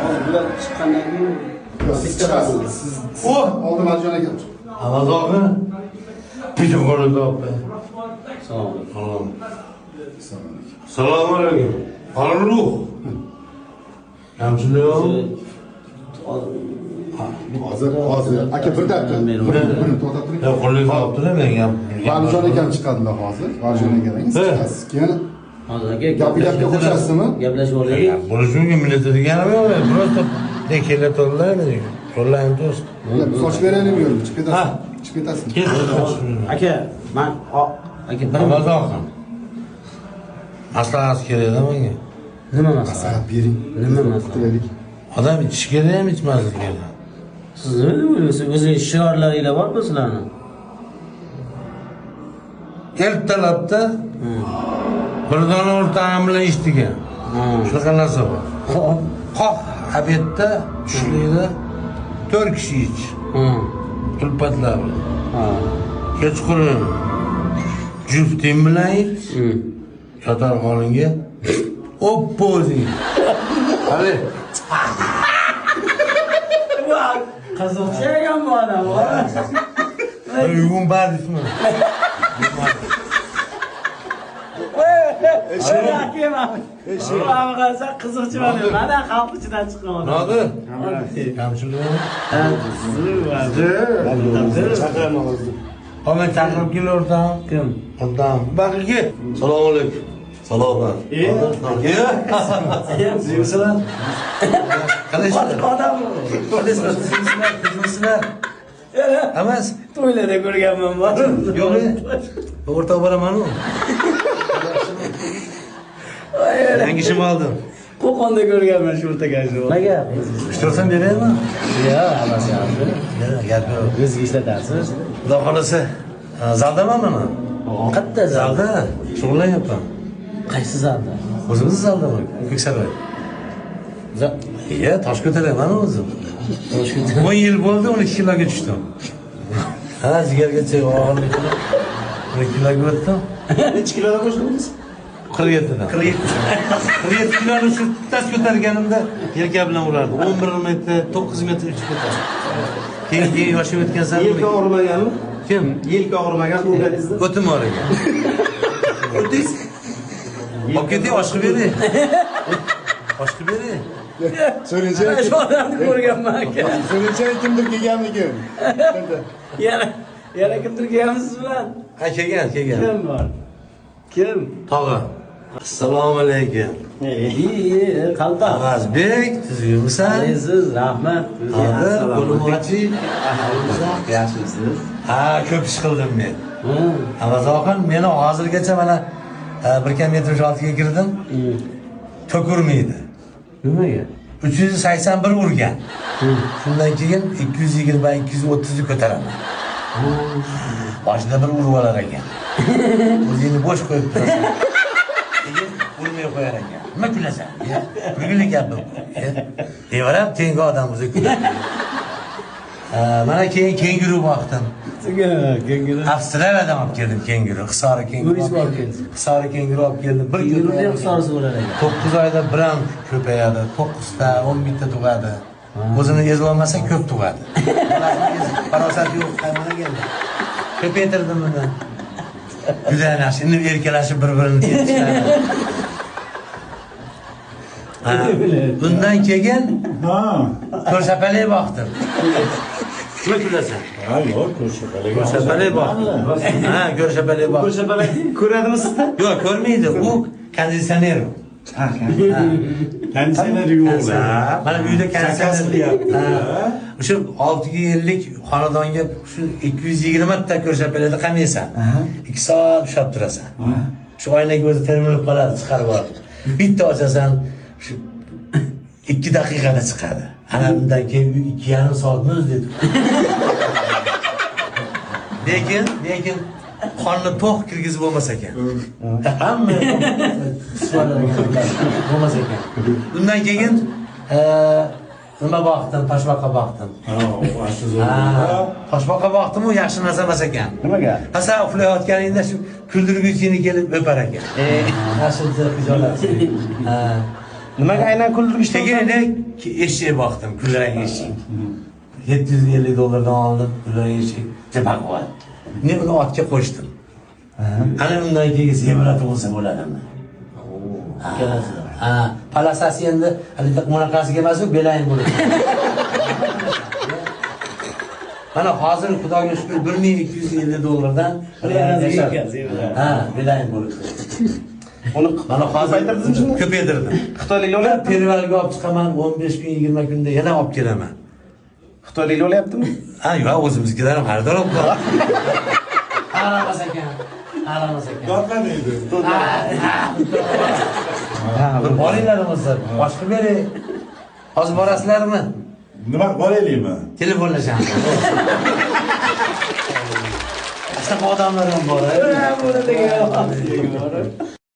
Hozir bular chiqqandan keyin Siz chiqasiz. Siz Oh! oldin Valijon aka. Avaz og'a. Bitta qo'lini topdi. Salom alaykum. Salom. Assalomu alaykum. Farruh. Kamchilik. Hozir, hozir. Aka bir daqiqa. Bir minut to'xtab turing. Ya qo'lini topdi-da menga. Valijon akam chiqadilar hozir. Valijon akaning He. chiqasiz. Keyin Hozir aka gapi gapga qo'shasizmi? Gaplashib olaylik. Bo'lishi mumkin millati deganim yo'q. Просто kelatorlar qo'llarim to'st. Biz ochib beraylikmi yo'lni? Chiqib Ha. ketasiz. Chiqib ketasiz. Ket. Aka, men aka bir Avaz og'a. Maslahat kerak-da menga. nima masalan? Maslahat bering. Nima masalan? Qutulaylik. Odam ichishi kerakmi, ichmaslik kerak? Siz nima deb o'ylaysiz? O'zingiz shiorlaringlar bormi sizlarni? Ertalabda bir dona o'rtog'im bilan ichdik. Shunaqa narsa bor. Xo'p. Xoh obedda, tushlikda 4 kishi ich. Tulpatlar bilan. Ha. Kechqurun jufting bilan ich. Yotar xolinga oppo o'zing. Hali Qiziqchi ekan bu odam. Uygun bardikmi? Qiziqchi mana xalq ichidan chiqqan odam. Nodir. Kamchilik. Chaqiraman hozir. Ha, men chaqirib kel o'rtog'im. Kim? O'rtog'im. Baqiga. Assalomu alaykum. Salomat. Tuzukmisizlar? Qalaysizlar? Odam Qalaysizlar? Tuzukmisizlar? Tuzukmisizlar? Emas. to'ylarda ko'rganman bor. Yo'q. O'rtoq boraman-u. Yangi shim oldim. Qo'qonda ko'rganman shu o'rtakashni. Nima gap? Ishlasam beraymi? Yo'q, hammasi yaxshi. Gap yo'q. O'zingizga ishlatasiz. Xudo xolasa, zaldaman mana. Qayerda zal? Zalda shug'ullanyapman. Qaysi zalda? O'zimizni zaldaman, Ko'ksaroy. Iya, tosh ko'taraman o'zim. 10 yil bo'ldi, 12 kiloga tushdim. Ha, jigargacha og'irlik qilib 12 kiloga o'tdim. Necha kiloda qo'shildingiz? 47 dan. 47. 47 kiloni shu tas ko'targanimda yelka bilan urardi. 11 metr, 9 metr uchib ketardi. Keyin yoshim o'tgan sari Yelka og'rimaganmi? Kim? Yelka og'rimagan urganingizda? O'tim og'rigan. O'tingiz? Olib keting, osh qilib bering. Osh qilib bering. So'raychi. Shu odamni ko'rganman aka. So'raychi kimdir kelganmikin? Yana kimdir kelganmi siz bilan? Ha, kelgan, kelgan. Kim bor? Kim? Tog'a. Assalomu alaykum. Qalta. Avazbek, tuzukmisan? Qalaysiz, rahmat. Hozir qo'lim ochiq. Yaxshimisiz? Ha, ko'p ish qildim men. Avaz og'am, meni hozirgacha mana 1,76 ga kirdim. Tok urmaydi. Nimaga? 381 urgan. Shundan keyin 220, 230 ni ko'taraman. Boshida bir urib olar ekan. O'zingni bo'sh qo'yib turasan. Keyin urmay qo'yar ekan. Nima kulasan? Kulgili gap bu. Devaram tengi odam o'zi kuladi. Mana keyin kenguru boqdim. Kenguru. Avstraliyadan olib keldim kenguru. Hisori kenguru. O'zingiz olib keldingiz? Hisori kenguru olib keldim. Bir Kenguruni ham hisorisi bo'lar ekan. 9 oyda bir ham ko'payadi. 9 ta, 11 ta tug'adi. O'zini ezib olmasa ko'p tug'adi. Farosat yo'q, qaymana keldi. Ko'paytirdim buni. Juda yaxshi. Endi erkalashib bir-birini tepishadi. Bundan keyin ko'rshapalak boqdim. Nima kulasan? Ha, yo'q, ko'rshapalak. Ko'rshapalak boqdim. Ha, ko'rshapalak boqdim. Ko'rshapalak ko'radimi sizni? Yo'q, ko'rmaydi. U konditsioner. Konditsioner yo'q. Mana bu uyda Zakaz konditsioner qilyapti. O'sha 650 xonadonga shu 220 ta ko'rshapalakni qamaysan. 2 soat ushlab turasan. Shu oynaga o'zi termilib qoladi, chiqarib olib. Bitta ochasan, shu 2 daqiqada chiqadi. Ana undan keyin 2,5 soatni o'zi dedi. Lekin qonni to'q kirgizib bo'lmas ekan. Hamma bo'lmas ekan. Undan keyin nima boqdim, toshbaqa boqdim. Toshbaqa boqdim, u yaxshi narsa emas ekan. Nimaga? Ha, sen uxlayotganingda shu kuldirguchini kelib o'par ekan. Yaxshi xijolat. Ha. Nimaga aynan kuldirgichdan? Keyin eshak boqdim, kulrang eshak. 750 dollardan oldim, kulrang eshak. Baquvvat. Men uni otga qo'shdim. Ana undan keyin zebra tug'ilsa bo'ladimi? Ikkalasi. Ha, palasasi endi haligi bunaqasiga emas, u belayin bo'ladi. Mana hozir Xudoga shukr 1250 dollardan Zebra. Ha, belayin bo'ladi. Uni Mana hozir ko'paytirdingizmi shuni? Ko'paytirdim. Xitoyliklar olyaptimi? Pervalga olib chiqaman, 15 kun, 20 kunda yana olib kelaman. Xitoyliklar olyaptimi? Ha, yo'q, o'zimizkilar ham xaridor olib qoladi. Qaramas ekan. Qaramas ekan. Dodlamaydi. Bir boringlar bo'lsa, boshqa bering. Hozir borasizlarmi? Nima boraylikmi? Telefonlashamiz. Shunaqa odamlar ham bor.